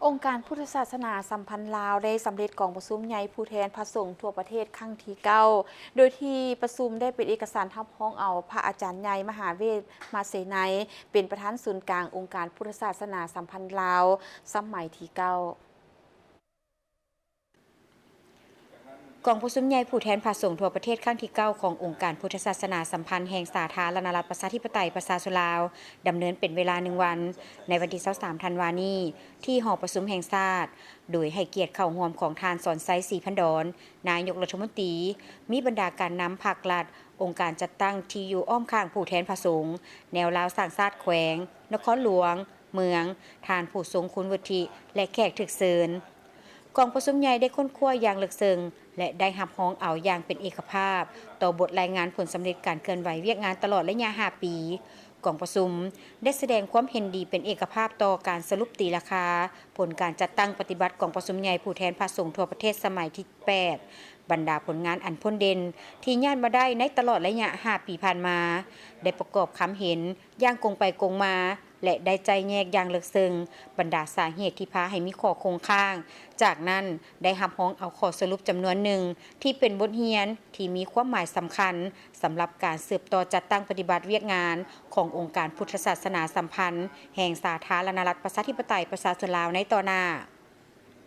ອົງການພຸດທະສາສະໜາສຳພັນລາວ ໄດ້ສຳເລັດກອງປະຊຸມໃຫຍ່ຜູ້ແທນພະສົງທົ່ວປະເທດຄັ້ງທີເກົ້າ ໂດຍທີ່ປະຊຸມໄດ້ເປັນເອກະສານຮັບຮອງເອົາພະອາຈານໃຫຍ່ ມະຫາເວດ ມະເສໄນ ເປັນປະທານສູນກາງອົງການພຸດທະສາສະໜາສຳພັນລາວ ສະໄໝທີເກົ້າ. ກອງປະຊຸມໃຫຍ່ຜູ້ແທນພະສົງທົ່ວປະເທດຄັ້ງທີເກົ້າ ຂອງອົງການພຸດທະສາສະໜາສຳພັນແຫ່ງສາທາລະນະລັດປະຊາທິປະໄຕປະຊາຊົນລາວ ດຳເນີນເປັນເວລາໜຶ່ງວັນ ໃນວັນທີຊາວສາມ ທັນວານີ້ ທີ່ຫໍປະຊຸມແຫ່ງຊາດ, ໂດຍໃຫ້ກຽດເຂົ້າຮ່ວມຂອງທ່ານ ສອນໄຊ ສີພັນດອນ ນາຍົກລັດຖະມົນຕີ, ມີບັນດາການນຳພັກລັດ, ອົງການຈັດຕັ້ງທີ່ຢູ່ອ້ອມຂ້າງຜູ້ແທນພະສົງ, ແນວລາວສ້າງຊາດແຂວງ, ນະຄອນຫຼວງ, ເມືອງ, ທ່ານຜູ້ຊົງຄຸນວຸດທິ ແລະ ແຂກຖືກເຊີນ. ກອງປະຊຸມໃຫຍ່ໄດ້ຄົ້ນຄວ້າຢ່າງເລິກເຊິ່ງ ແລະ ໄດ້ຮັບຮອງເອົາຢ່າງເປັນເອກະພາບຕໍ່ບົດລາຍງານຜົນສຳເລັດການເຄື່ອນໄຫວວຽກງານຕະຫຼອດໄລຍະຫ້າປີ. ກອງປະຊຸມໄດ້ສະແດງຄວາມເຫັນດີເປັນເອກະພາບຕໍ່ການສະຫຼຸບຕີລາຄາຜົນການຈັດຕັ້ງປະຕິບັດກອງປະຊຸມໃຫຍ່ຜູ້ແທນພະສົງທົ່ວປະເທດສະໄໝທີແປດ. ບັນດາຜົນງານອັນພົ້ນເດັ່ນທີ່ຍາດມາໄດ້ໃນຕະຫຼອດໄລຍະຫ້າປີຜ່ານມາ ໄດ້ປະກອບຄຳເຫັນຢ່າງກົງໄປກົງມາ ແລະ ໄດ້ໄຈ້ແຍກຢ່າງເລິກເຊິ່ງບັນດາສາເຫດທີ່ພາໃຫ້ມີຂໍ້ຄົງຄ້າງ. ຈາກນັ້ນໄດ້ຮັບຮອງເອົາຂໍ້ສະຫຼຸບຈຳນວນໜຶ່ງ ທີ່ເປັນບົດຮຽນທີ່ມີຄວາມໝາຍສຳຄັນ ສຳລັບການສືບຕໍ່ຈັດຕັ້ງປະຕິບັດວຽກງານຂອງອົງການພຸດທະສາສະໜາສຳພັນແຫ່ງສາທາລະນະລັດປະຊາທິປະໄຕປະຊາຊົນລາວໃນຕໍ່ໜ້າ.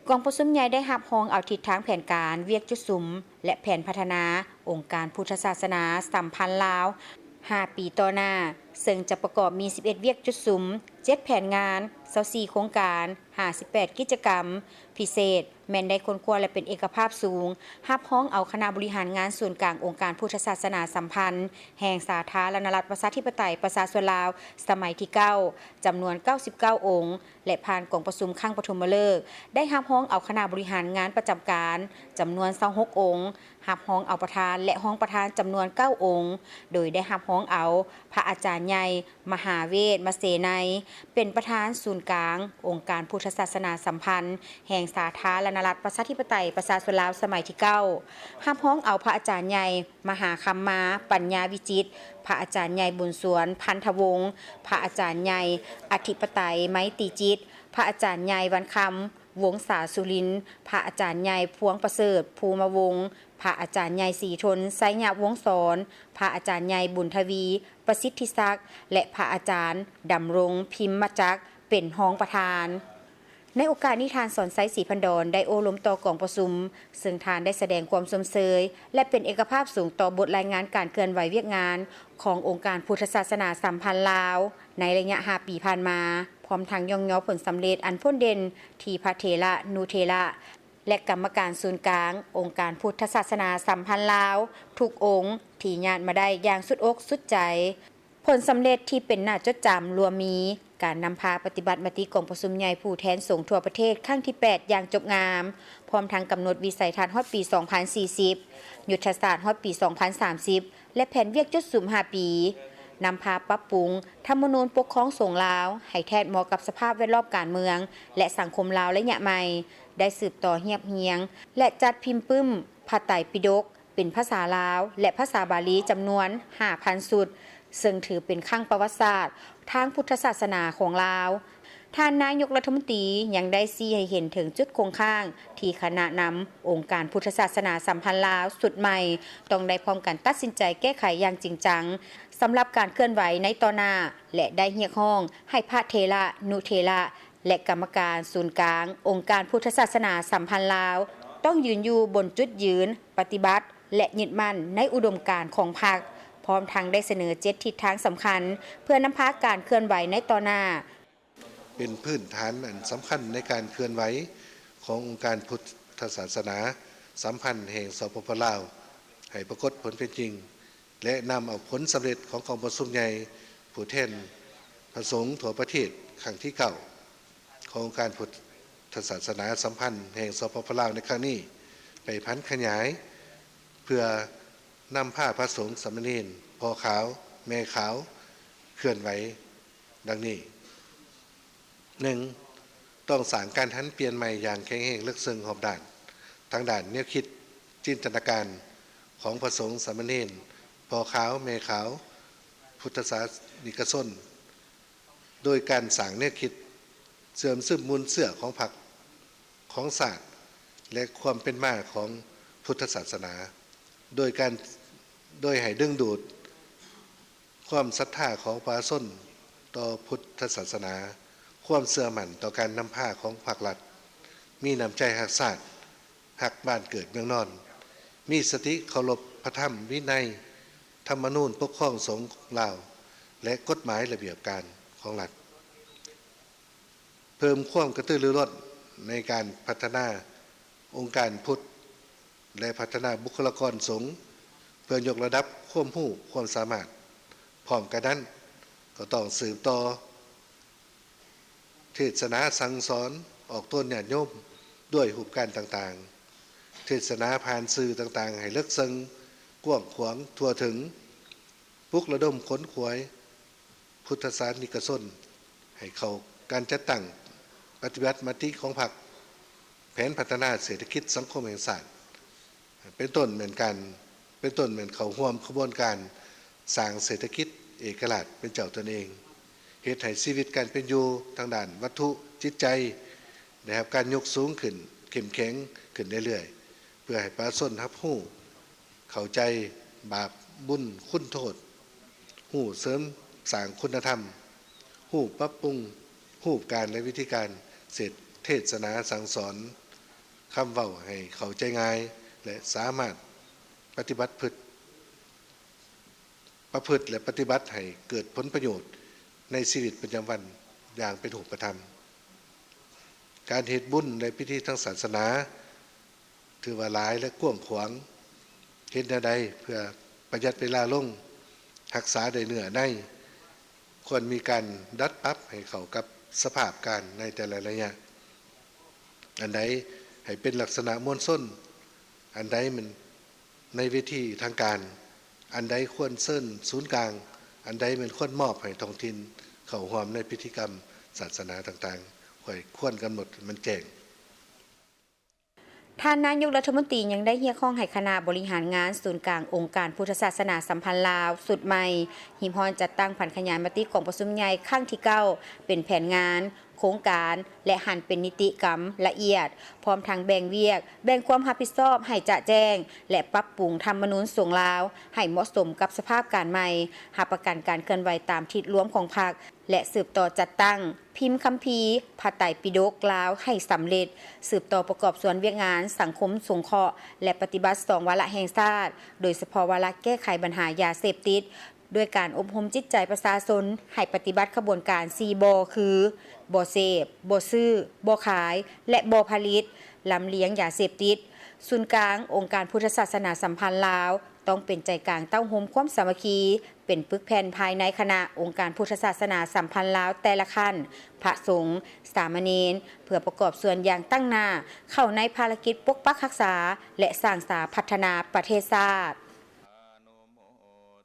ກອງປະຊຸມໃຫຍ່ໄດ້ຮັບຮອງເອົາທິດທາງແຜນການ, ວຽກຈຸດສຸມ ແລະ ແຜນພັດທະນາອົງການພຸດທະສາສະໜາສຳພັນລາວຫ້າປີຕໍ່ໜ້າ, ເຊິ່ງຈະປະກອບມີສິບເອັດວຽກຈຸດສຸມ, ເຈັດແຜນງານ, ຊາວສີ່ໂຄງການ, ຫ້າສິບແປດກິດຈະກຳພິເສດ ແມ່ນໄດ້ຄົ້ນຄວ້າ ແລະ ເປັນເອກະພາບສູງ, ຮັບຮອງເອົາຄະນະບໍລິຫານງານສູນກາງອົງການພຸດທະສາສະໜາສຳພັນແຫ່ງສາທາລະນະລັດປະຊາທິປະໄຕປະຊາຊົນລາວ ສະໄໝທີເກົ້າ ຈຳນວນເກົ້າສິບເກົ້າອົງ ແລະ ຜ່ານກອງປະຊຸມຄັ້ງປະຖົມມະເລີກ, ໄດ້ຮັບຮອງເອົາຄະນະບໍລິຫານງານປະຈຳການຈຳນວນຊາວຫົກອົງ, ຮັບຮອງເອົາປະທານ ແລະ ຮອງປະທານຈຳນວນເກົ້າອົງ, ໂດຍໄດ້ຮັບຮອງເອົາພະອາຈານໃຫຍ່ ມະຫາເວດ ມະເສໄນ ເປັນປະທານສູນກາງອົງການພຸດທະສາສະໜາສຳພັນແຫ່ງສາທາລະນະລັດປະຊາທິປະໄຕປະຊາຊົນລາວສະໄໝທີເກົ້າ, ຮັບຮອງເອົາພະອາຈານໃຫຍ່ ມະຫາຄຳມາ ປັນຍາວິຈິດ, ພະອາຈານໃຫຍ່ ບຸນສວນ ພັນທະວົງ, ພະອາຈານໃຫຍ່ ອະທິປະໄຕ ໄມຕີຈິດ, ພະອາຈານໃຫຍ່ ວັນຄຳ ວົງສາສຸລິນ, ພະອາຈານໃຫຍ່ ພວງປະເສີດ ພູມະວົງ, ພະອາຈານໃຫຍ່ ສີທົນ ໄຊຍະວົງສອນ, ພະອາຈານໃຫຍ່ ບຸນທະວີ ປະສິດທິສັກ ແລະ ພະອາຈານ ດຳລົງ ພິມມະຈັກ ເປັນຮອງປະທານ. ໃນໂອກາດນີ້ ທ່ານ ສອນໄຊ ສີພັນດອນ ໄດ້ໂອ້ລົມຕໍ່ກອງປະຊຸມ, ເຊິ່ງທ່ານໄດ້ສະແດງຄວາມຊົມເຊີຍ ແລະ ເປັນເອກະພາບສູງຕໍ່ບົດລາຍງານການເຄື່ອນໄຫວວຽກງານຂອງອົງການພຸດທະສາສະໜາສຳພັນລາວ ໃນໄລຍະຫ້າປີຜ່ານມາ, ພ້ອມທັງຍ້ອງຍໍຜົນສຳເລັດອັນພົ້ນເດັ່ນທີ່ພະເຖລະນຸເຖລະ ແລະ ກຳມະການສູນກາງອົງການພຸດທະສາສະໜາສຳພັນລາວທຸກອົງທີ່ຍາດມາໄດ້ຢ່າງສຸດອົກສຸດໃຈ. ຜົນສຳເລັດທີ່ເປັນໜ້າຈົດຈຳລວມມີ ການນຳພາປະຕິບັດມະຕິກອງປະຊຸມໃຫຍ່ຜູ້ແທນສົງທົ່ວປະເທດຄັ້ງທີແປດຢ່າງຈົບງາມ, ພ້ອມທັງກຳນົດວິໄສທັດຮອດປີສອງພັນສີ່ສິບ, ຍຸດທະສາດຮອດປີສອງພັນສາມສິບ ແລະ ແຜນວຽກຈຸດສຸມຫ້າປີ, ນຳພາປັບປຸງທຳມະນູນປົກຄອງສົງລາວໃຫ້ແທດເໝາະກັບສະພາບແວດລ້ອມການເມືອງ ແລະ ສັງຄົມລາວໄລຍະໃໝ່, ໄດ້ສືບຕໍ່ຮຽບຮຽງ ແລະ ຈັດພິມປຶ້ມພະໄຕປິດົກ ເປັນພາສາລາວ ແລະ ພາສາບາລີຈຳນວນຫ້າພັນຊຸດ, ເຊິ່ງຖືເປັນຄັ້ງປະຫວັດສາດທາງພຸດທະສາສະໜາຂອງລາວ. ທ່ານນາຍົກລັດຖະມົນຕີຍັງໄດ້ຊີ້ໃຫ້ເຫັນເຖິງຈຸດຄົງຄ້າງທີ່ຄະນະນຳອົງການພຸດທະສາສະໜາສຳພັນລາວຊຸດໃໝ່ ຕ້ອງໄດ້ພ້ອມກັນຕັດສິນໃຈແກ້ໄຂຢ່າງຈິງຈັງ ສຳລັບການເຄື່ອນໄຫວໃນຕໍ່ໜ້າ ແລະ ໄດ້ຮຽກຮ້ອງໃຫ້ພະເຖລະນຸເຖລະ ແລະ ກຳມະການສູນກາງອົງການພຸດທະສາສະໜາສຳພັນລາວ ຕ້ອງຢືນຢູ່ບົນຈຸດຢືນປະຕິບັດ ແລະ ຍຶດໝັ້ນໃນອຸດົມການຂອງພັກ, ພ້ອມທັງໄດ້ສະເໜີເຈັດທິດທາງສຳຄັນ ເພື່ອນຳພາການເຄື່ອນໄຫວໃນຕໍ່ໜ້າ. ເປັນພື້ນຖານອັນສຳຄັນໃນການເຄື່ອນໄຫວຂອງອົງການພຸດທະສາສະໜາສຳພັນແຫ່ງ ສປປ ລາວ ໃຫ້ປາກົດຜົນເປັນຈິງ ແລະ ນຳເອົາຜົນສຳເລັດຂອງກອງປະຊຸມໃຫຍ່ຜູ້ແທນພະສົງທົ່ວປະເທດຄັ້ງທີເກົ້າ ຂອງອົງການພຸດທະສາສະໜາສຳພັນແຫ່ງ ສປປ ລາວ ໃນຄັ້ງນີ້ ໄປຜັນຂະຫຍາຍ ເພື່ອນຳພາພະສົງສາມະເນນ ພໍ່ຂາວ ແມ່ຂາວ ເຄື່ອນໄຫວ ດັ່ງນີ້. ໜຶ່ງ, ຕ້ອງສ້າງການຫັນປ່ຽນໃໝ່ຢ່າງແຂງແຮງເລິກເຊິ່ງຮອບດ້ານ ທາງດ້ານແນວຄິດ, ຈິນຕະນາການຂອງພະສົງສາມະເນນ, ພໍ່ຂາວ ແມ່ຂາວ, ພຸດທະສາສະນິກະຊົນ, ໂດຍການສ້າງແນວຄິດເຊື່ອມຊຶມມູນເຊື້ອຂອງພັກ ຂອງຊາດ ແລະ ຄວາມເປັນມາຂອງພຸດທະສາສະໜາ ໂດຍການ ໂດຍໃຫ້ດຶງດູດຄວາມສັດທາຂອງປະຊາຊົນຕໍ່ພຸດທະສາສະໜາ, ຄວາມເຊື່ອໝັ້ນຕໍ່ການນຳພາຂອງພາກລັດ, ມີນ້ຳໃຈຮັກຊາດ, ຮັກບ້ານເກີດເມືອງນອນ, ມີສະຕິເຄົາລົບພະທຳວິໄນ, ທຳມະນູນປົກຄອງສົງລາວ ແລະ ກົດໝາຍລະບຽບການຂອງລັດ. ເພີ່ມຄວາມກະຕືລືລົ້ນໃນການພັດທະນາອົງການພຸດ ແລະ ພັດທະນາບຸກຄະລາກອນສົງ ເພື່ອຍົກລະດັບຄວາມຮູ້ຄວາມສາມາດ. ພ້ອມກັນນັ້ນ, ກໍຕ້ອງສືບຕໍ່ເທດສະໜາສັ່ງສອນອອກຕົນຍາດໂຍມດ້ວຍຮູບການຕ່າງໆ, ເທດສະໜາຜ່ານສື່ຕ່າງໆໃຫ້ເລິກເຊິ່ງ, ກວ້າງຂວາງ, ທົ່ວເຖິງ, ປຸກລະດົມຂົນຂວາຍ ພຸດທະສາສະນິກະຊົນໃຫ້ເຂົ້າການຈັດຕັ້ງປະຕິບັດມະຕິຂອງພັກ, ແຜນພັດທະນາເສດຖະກິດສັງຄົມແຫ່ງຊາດ ເປັນຕົ້ນແມ່ນການ ເປັນຕົ້ນແມ່ນເຂົ້າຮ່ວມຂະບວນການສ້າງເສດຖະກິດເອກະລາດເປັນເຈົ້າຕົນເອງ, ເຮັດໃຫ້ຊີວິດການເປັນຢູ່ທາງດ້ານວັດຖຸຈິດໃຈໄດ້ຮັບການຍົກສູງຂຶ້ນ, ເຂັ້ມແຂງຂຶ້ນເລື້ອຍໆ, ເພື່ອໃຫ້ປະຊາຊົນຮັບຮູ້ ເຂົ້າໃຈບາບບຸນຄຸນໂທດ, ຮູ້ເສີມສ້າງຄຸນນະທຳ, ຮູ້ປັບປຸງຮູບການ ແລະ ວິທີການເສດ ເທດສະໜາສັ່ງສອນ, ຄຳເວົ້າໃຫ້ເຂົ້າໃຈງ່າຍ ແລະ ສາມາດປະຕິບັດພຶດ ປະພຶດ ແລະ ປະຕິບັດໃຫ້ເກີດຜົນປະໂຫຍດໃນຊີວິດປະຈຳວັນຢ່າງເປັນຮູບປະທຳ. ການເຮັດບຸນ ແລະ ພິທີທາງສາສະໜາ ຖືວ່າຫຼາຍ ແລະ ກວ້າງຂວາງ. ເຮັດແນວໃດເພື່ອປະຢັດເວລາລົງ, ຮັກສາໄດ້ເນື້ອໃນ? ຄວນມີການດັດປັບໃຫ້ເຂົ້າກັບສະພາບການໃນແຕ່ລະໄລຍະ. ອັນໃດໃຫ້ເປັນລັກສະນະມວນຊົນ, ອັນໃດແມ່ນໃນເວທີທາງການ, ອັນໃດຄວນເຊີນສູນກາງ, ອັນໃດແມ່ນຄວນມອບໃຫ້ທ້ອງຖິ່ນເຂົ້າຮ່ວມໃນພິທີກຳສາສະໜາຕ່າງໆ, ຂ້ອຍຄວນກຳນົດໃຫ້ມັນແຈ້ງ. ທ່ານນາຍົກລັດຖະມົນຕີຍັງໄດ້ຮຽກຮ້ອງໃຫ້ຄະນະບໍລິຫານງານສູນກາງອົງການພຸດທະສາສະໜາສຳພັນລາວຊຸດໃໝ່ ຮີບຮ້ອນຈັດຕັ້ງຜັນຂະຫຍາຍມະຕິກອງປະຊຸມໃຫຍ່ຄັ້ງທີເກົ້າ ເປັນແຜນງານ, ໂຄງການ ແລະ ຫັນເປັນນິຕິກຳລະອຽດ, ພ້ອມທັງແບ່ງວຽກ, ແບ່ງຄວາມຮັບຜິດຊອບໃຫ້ຈະແຈ້ງ ແລະ ປັບປຸງທຳມະນູນສົງລາວໃຫ້ເໝາະສົມກັບສະພາບການໃໝ່, ຮັບປະກັນການເຄື່ອນໄຫວຕາມທິດລວມຂອງພັກ ແລະ ສືບຕໍ່ຈັດຕັ້ງ ພິມຄຳພີພະໄຕປິດົກລາວໃຫ້ສຳເລັດ, ສືບຕໍ່ປະກອບສ່ວນວຽກງານສັງຄົມສົງເຄາະ ແລະ ປະຕິບັດສອງວາລະແຫ່ງຊາດ, ໂດຍສະເພາະວາລະແກ້ໄຂບັນຫາຢາເສບຕິດ, ດ້ວຍການອົບຮົມຈິດໃຈປະຊາຊົນໃຫ້ປະຕິບັດຂະບວນການສີ່ບໍ່ ຄື ບໍ່ເສບ, ບໍ່ຊື້, ບໍ່ຂາຍ ແລະ ບໍ່ຜະລິດ, ລຳລຽງຢາເສບຕິດ. ສູນກາງອົງການພຸດທະສາສະໜາສຳພັນລາວ ຕ້ອງເປັນໃຈກາງເຕົ້າໂຮມຄວາມສາມັກຄີ, ເປັນປຶກແຜ່ນພາຍໃນຄະນະອົງການພຸດທະສາສະໜາສຳພັນລາວແຕ່ລະຂັ້ນ, ພະສົງ, ສາມະເນນ, ເພື່ອປະກອບສ່ວນຢ່າງຕັ້ງໜ້າເຂົ້າໃນພາລະກິດປົກປັກຮັກສາ ແລະ ສ້າງສາພັດທະນາປະເທດຊາດ.